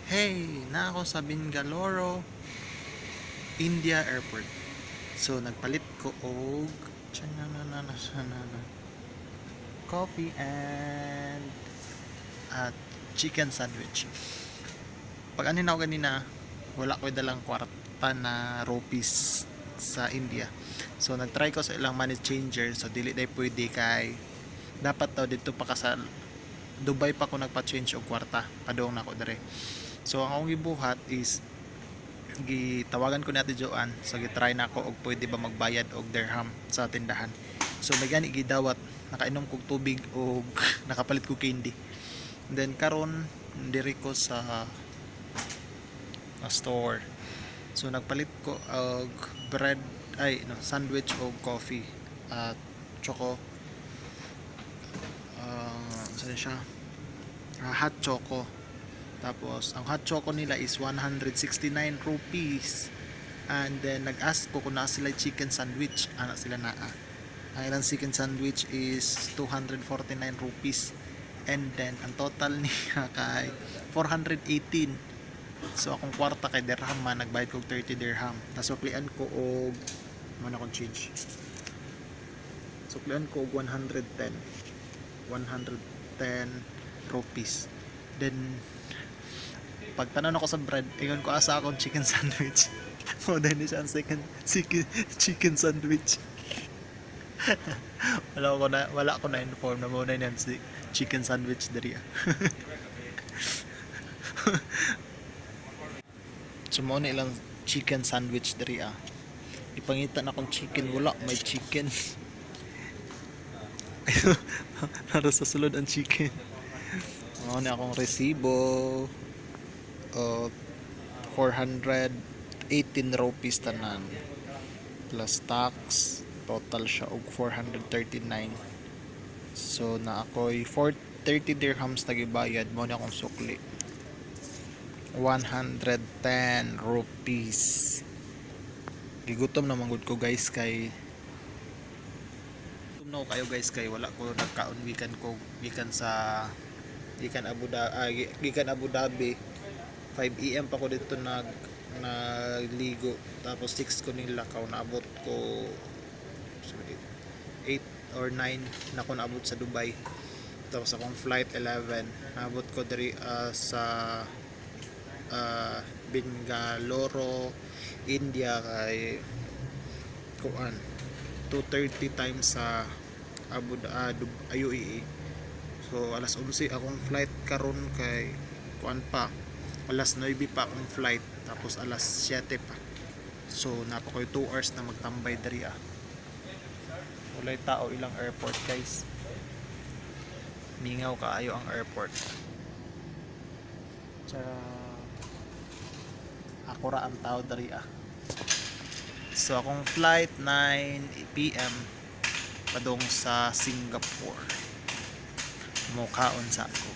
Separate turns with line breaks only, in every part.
Hey, naa ako sa Bengaluru, India Airport. So nagpalit ko og coffee and chicken sandwich. Pag ano na ako ganina, wala ko dalang kwarta na rupees sa India. So nagtry ko sa ilang money changer, so dili day pwede kay dapat daw dito pa ka sa Dubai pa ko nagpa-change og kwarta padung nako dere. So ang akong gibuhat is gitawagan ko ni Ate Joanne. So gitry na ako og pwede ba magbayad og dirham sa tindahan. So may gani gidawat, nakainom kog tubig og nakapalit ko candy. And then karon diri ko sa store. So nagpalit ko og bread, ay no, sandwich og coffee at choco, saan siya? Hot choco. Tapos, ang hot choco nila is 169 rupees. And then, nag-ask ko kung naa sila chicken sandwich. Ana sila naa. Ang ilang chicken sandwich is 249 rupees. And then, ang total niya kay 418. So, akong kwarta kay dirham man, nagbayad ko 30 dirham. Nasuklian ko og man akong change. Suklian ko og 110. 110 rupees. Then, pagtanaw ako sa bread, ingon ko, "Asa akong chicken sandwich?" Mao din siya ang second chicken sandwich. Wala ko na inform na mao na yan si chicken sandwich diri ah. So mao na ilang chicken sandwich diri ah. Ipangita na akong chicken, wala may chicken. Nara sa sulod ang chicken. Mao na akong resibo. 418 rupees tanan plus tax, total siya og 439. So na ako'y 430 dirhams na gibayad. Mao na akong sukli, 110 rupees. Gigutom na man gud ko, guys, kay gutom na ko kayo, guys, kay wala ko nagkaon gikan ko gikan sa gikan Abu Dhabi, gikan Abu Dhabi. 5 AM pa ko dito nagligo, tapos 6 ko nilakaw, naabot ko 8 or 9 na ko naabot sa Dubai. Tapos akong flight 11, naabot ko diri sa Bengaluru, India kay kuan 2:30 times sa Abu UAE. So alas 11 akong flight karon, kay kuan pa, alas 9 pa akong flight, tapos alas 7 pa. So naa pa ko'y 2 hours na magtambay diri ah. Walay tao ilang airport, guys. Mingaw kaayo ang airport. Tsaka ako ra ang tao diri ah. So akong flight 9 PM padung sa Singapore. Mukaon sa ako.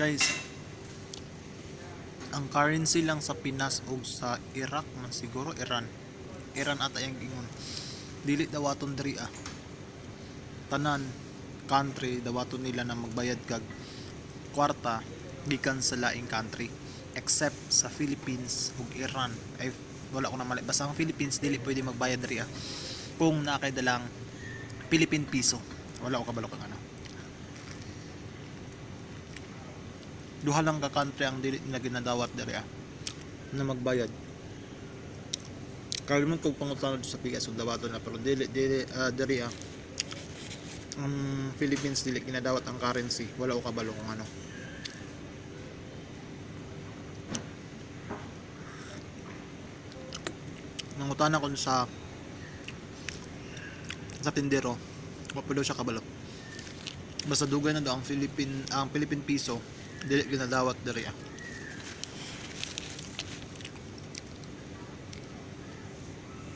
Guys, ang currency lang sa Pinas ug sa Iraq man siguro, Iran. Iran ata yung ingon. Dili dawaton diri ah. Tanan country dawaton nila na magbayad kag kwarta gikan sa laing country except sa Philippines ug Iran. Ay, wala ko na mali. Basta ang Philippines dili pwede magbayad diri ah kung naa kay dalang Philippine piso. Wala ko kabalo kang ano. Duha lang ka country ang dili nila ginadawat diri ah na magbayad. Kalimot kog pangutana sa pikas ug dawaton na, pero dili dili diri ah, ang Philippines dili ginadawat ang currency. Wala ko kabalo kung ano. Nangutana ko sa tindero, wa pa daw siya kabalo. Basta dugay na daw ang Philippine piso dili ginadawat diri ah.